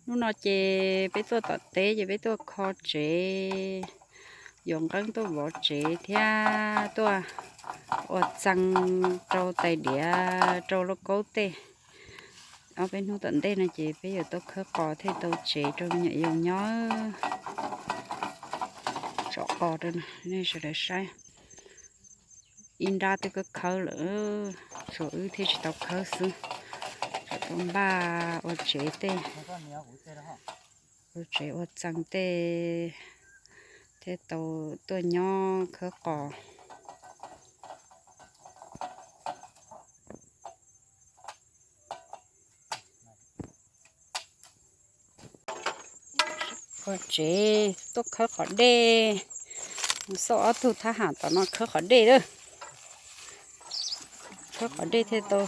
Hnub no ces peb tuaj tom teb ces peb tuaj kho tsev, yuav nqeeb tuaj vov tsev thiab tuaj ua txee rau tais diav rau lauj kaub tej. Ob peb hnub tom ntej no ces peb yuav tau khawb qos thiaj tau tsev rau me nyuam yaus nyob. Tsom qos rau nej sawv daws saib. Ib nrab twb khawb khawb lawm, tshuav wb thiaj tsis tau khawb xwb. Tseem tau npaj ua tsev tej, ua tsev ua txee tej thiaj tau tuaj nyob khawb qos. Ua tsev tuaj khawb qos dej, mus xauj ob tug thab ham tom no khawb qos dej lawm. Khawb qos dej thiaj tau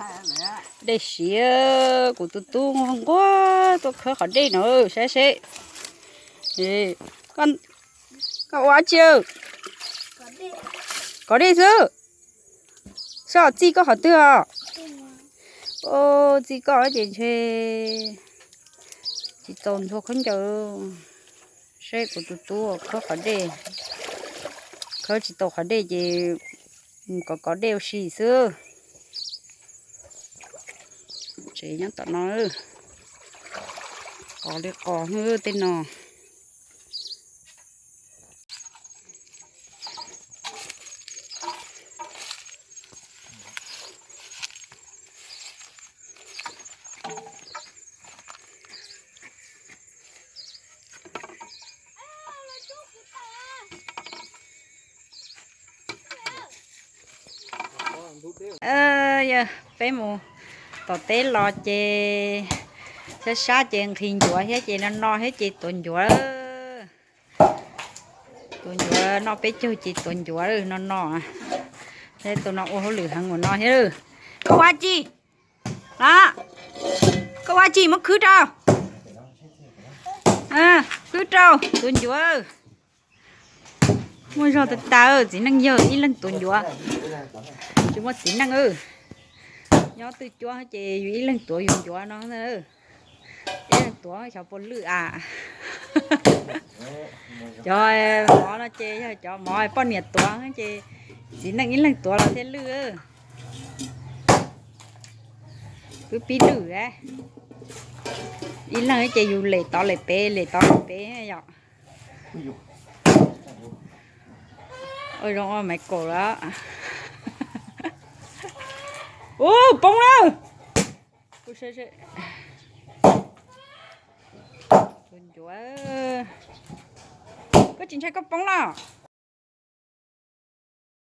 dej siav, kuv tus tub nquag nquag tuaj khawb qos dej no saib seb. Koj ua dab tsi? Kov dej xwb. Saib txij koj qhov twg os? Txij koj ces ntshe tsis txaus ntxhua khaub ncaws. Saib kuv tus tub khawb qos dej, khawb tsis tau qos dej ces mus kov kov dej ua si xwb. Tsev nyob tom no, qos li qos tej no. Yog peb mus tom teb los ces sab sab ces nqhis ncuav thiab ces no no thiab ces tuav ncuav. Tuav ncuav noj peb caug ces tuav ncuav no no. Thiab tus no ua hauj lwm heev ua no thiab. Koj ua dab tsi? Koj ua dab tsi? Muab khwb rau, khwb rau tuav ncuav. Muaj zog tas tas, txiv neej yawg ib leeg tuav ncuav. Tsis muaj txiv neej, nyob twj cuab ces yus ib leeg tuav yus ncuav no. Ib leeg tuav xyov puas lwj a. Cov mov no ces yog cov mov poj niam tuav ces txiv neej ib leeg tuav los thiaj lwj. Twb pib lwj, ib leeg ces yus lem tod lem pem lem tod lem pem yom. Ua zoo ua Michael lawm. Ub, poob lawm. Tuav ncuav, koj tsis ntshai koj poob los?